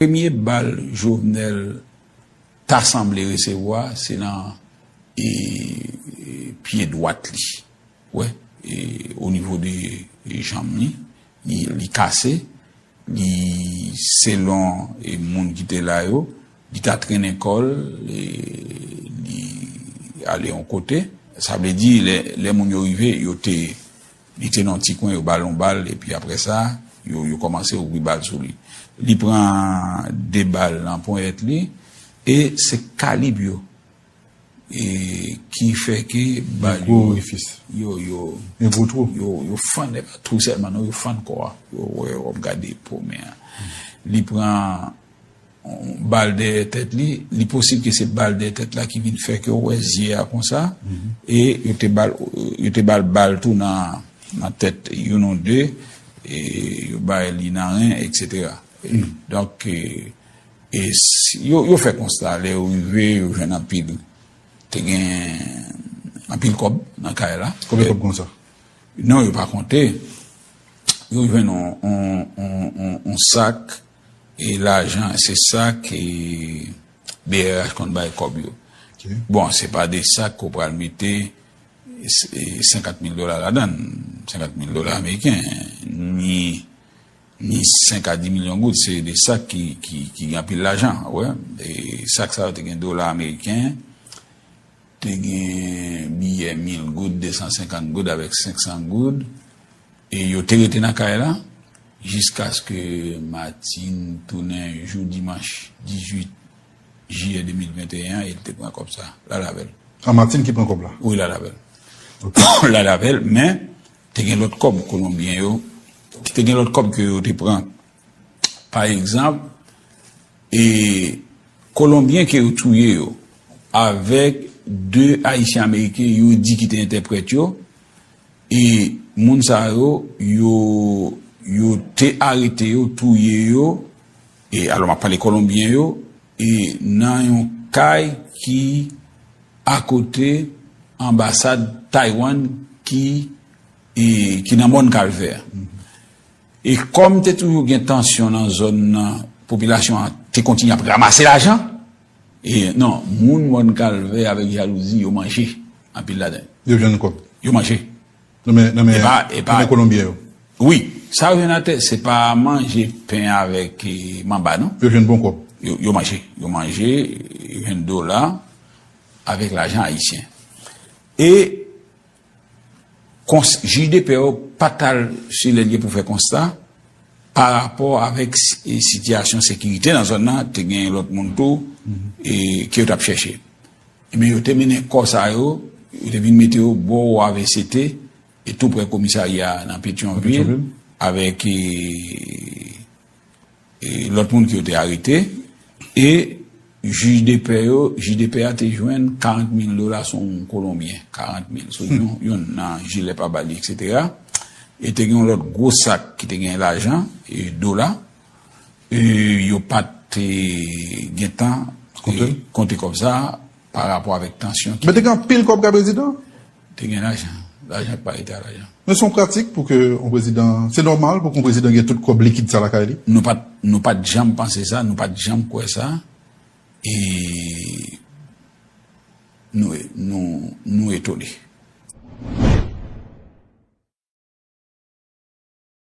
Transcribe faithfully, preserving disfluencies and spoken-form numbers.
Premye bal Jovenel ta sanble resevwa, se nan, e, e, pye dwat li. Wè, e, o nivo de, e, janm li, li, li kase, li, selon, e, moun ki te la yo, li ta trennen kò l, e, li ale yon kote. Sa vle di, lè, lè moun yo rive, yo te, li te nan yon ti kwen, yo ba l yon bal, epi apre sa, yo, yo kòmanse ouvri bal sou li. Li pran de bal nan ponyèt li, e se kalib yo, e ki fè ke bal yo, yo, yo, yo, yo fann, e pa twou sèlman, non, yo fann kò a. Yo, wè, w ap gade po men an. Li pran bal dèyè tèt li, li posib ke se bal dèyè tèt la ki vin fè ke w wè zye a konsa, e yo te bal, yo te bal bal tou nan, nan tèt youn ou de, e yo bay li nan ren, etsetera. E donk, e, e s- yo, yo fè konsta, lè yo rive, yo jwenn anpil, te gen anpil kòb nan kay la. Konbyen kòb konsa? Non, yo pa konte. Yo jwenn on, on, on, on, on sak, e lajan, se sa ke B R H konn bay kòb yo. Bon, se pa de sak ke w pral mete, e, senkant mil dola ladan l, senkant mil dola ameriken, ni, ni senk a dis milyon goud, se de sak ki, ki, ki gen anpil lajan, wè. E sak sa yo te gen dola ameriken, te gen biyè mil goud, de san senkant goud avèk senk san goud, e yo te rete nan kay la jiskaske Martine tounen jou dimanch dizuit jiyè de mil venteyen an, e l te pran kòb sa, l al avè l. A, Martine ki pran kòb la? Wi, l al avè l. L al avè l, men te gen lòt kòb kolonbyen yo, te gen lòt kòb ke yo te pran. Pa egzanp, e kolonbyen ke yo touye yo, avèk de ayisyen ameriken yo di ki te entèprèt yo, e moun sa yo, yo, yo te arete yo, touye yo, e alò m ap pale kolonbyen yo, e nan yon kay ki akote anbasad Taiwan ki, e, ki nan Mòn Kalvè. E kòm te toujou gen tansyon nan zòn nan, popilasyon an te kontinye ap ranmase lajan. E non, moun Mòn Kalvè avèk jalouzi, yo manje anpil ladan. Yo jwenn kòb. Yo manje. Nan men, nan men, e pa, e pa, nan men kolonbyen yo. Wi, sa yo jwenn atè, se pa manje pen avèk, e, manba, non. Yo jwenn bon kòb. Yo, yo manje. Yo manje, yo jwenn dola avèk lajan ayisyen. E kons- jij de pè yo pa t al sou lè l ye pou fè konsta pa rapò avèk si- sitiyasyon sekirite nan zòn nan, te gen lòt moun tou, e, ke yo t ap chèche. Ebyen, yo te mennen kò sa yo, yo te vin mete yo bò A V C T, e tou prè komisarya a nan Petyonvil, avèk, e, e lòt moun ke yo te arete, e jij de pè yo, jij de pè a te jwenn karant mil dola sou yon kolonbyen, karant mil, sou yon, yon nan jilè pa ba li, etsetera. E te gen yon lòt gwo sak ki te gen lajan, e dola, e yo pa t, e, gentan, e, konte kòb sa pa rapò avèk tansyon ki. Men te gen anpil kòb kay prezidan? Te gen lajan. Lajan pa rete a lajan. Men se yon pratik pou ke yon prezidan, se nòmal pou ke yon prezidan gen tout kòb likid sa lakay li? Nou pa t, nou pa t janm panse sa, nou pa t janm kwè sa. E nou, nou, nou etone.